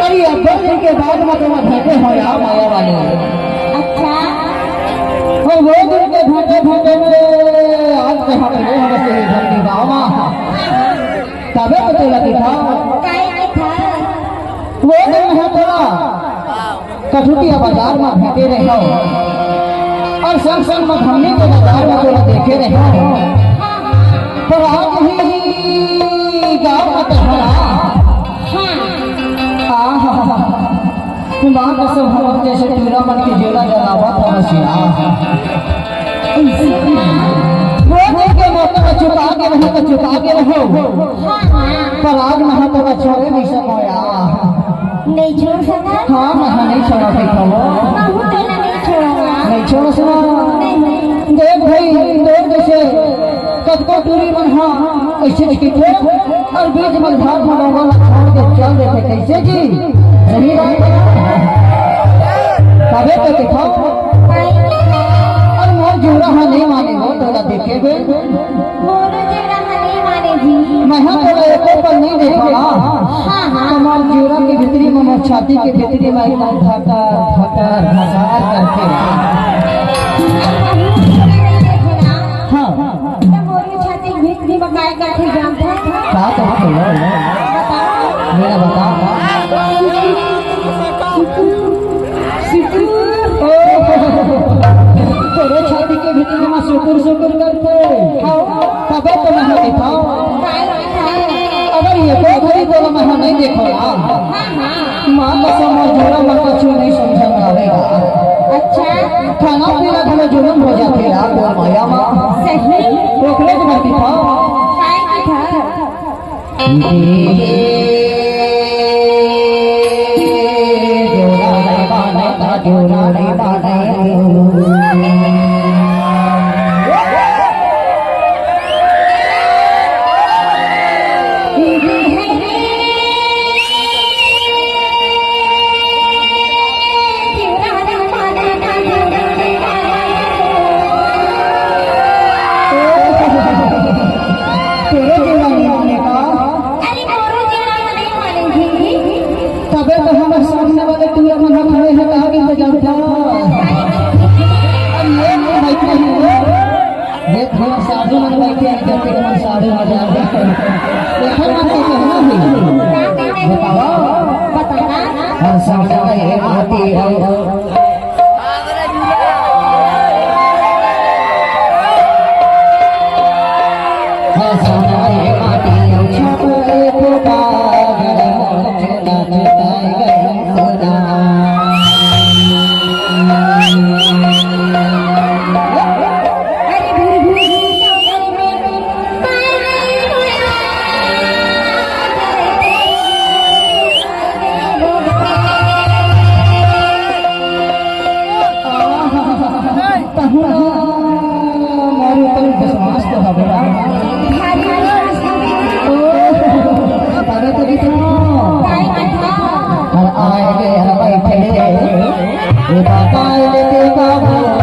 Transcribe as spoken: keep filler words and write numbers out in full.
अरे, अब्बड़ दिन के बाद म तुमन भेंटे हो यार, माया वाले। अच्छा। अउ वो दिन के भेंटे, भेंटे में आज तो हम मिले हन से धरती गाँव म। तभे तो तोला दिखा। काय दिखा? वो दिन में तोला कठुटिया बाजार म भेंटे रहेंव अउ संग संग म हमनी के बाजार म तोला देखे रहेंव। पर आज ही गाँव म तोला। हाँ। आहा। माँ कसम, हमर जइसे टूरा मन के जेला जलावत हवस यार। वो दिन के मौका चुका के रहेंव, तो चुका के रहेंव। पर आज मैं तोला छोड़े नइ सकँव यार। नइ छोड़ सकत? हाँ, मैं नइ छोड़ँव, देखो। कहूँ तोला नइ छोड़ँव। नइ छोड़ँव, सुनो। नहीं, नहीं। देख भाई, तोर जइसे कतको टूरी मन ह अइसे दिखथे अउ बीच म घाट म लोगन ला छोड़ के चल देथे, कइसे जी? सही बात हे। तभे तो देखो। अउ मोर जुड़ा ह नइ माने वो, तोला देखे बे। मोरो जेरा ह नइ माने जी। मैं ह तोला एको पल नइ देख पावा। हाँ, हाँ। त मोर जेरा के भीतरी म, मोर छाती के भीतरी म एकदम धकर, धकर, धकर करथे। हाँ। त मोरो छाती के भीतरी म काय करथे जानथस? का करथे? बताओ। मेरा बता। सुकुर। ओ, तोरे छाती के भीतरी म सुकुर सुकुर करथे। हाँ। तभे तो मैं ह दिखाओ। काय दिखाओ? अगर एको घरी तोला मैं ह नइ देखँव ना, हाँ, हाँ। माँ कसम, मोर जुड़ा मन कछु नइ समझ म आवेगा। अच्छा। खाना पीना घलो जुलुम हो जाथे यार, तोर माया म। सही। ओकरे तो मैं दिखाओ। काय दिखाओ? तोरो जुड़ा नइ माने का? अरे, मोरो जुड़ा नइ माने जी। तभे तो हमर सामने वाले टूरा मन ह खड़े हे, कहाँ के इंतजार था? अरे, ये तो बैठे हैं वो। देख, हमर साधु मन बैठे हैं, जब तक हमर साधु आ जाए। देखो ना, तो कहना भी। बताओ। बताना। हर समय आती है। तहूँ मोर ऊपर विश्वास तो हवे ना। ओ, तभे तो दिखा। अरे आए गे, अरे बैठे गे। ये बताए ले देखा।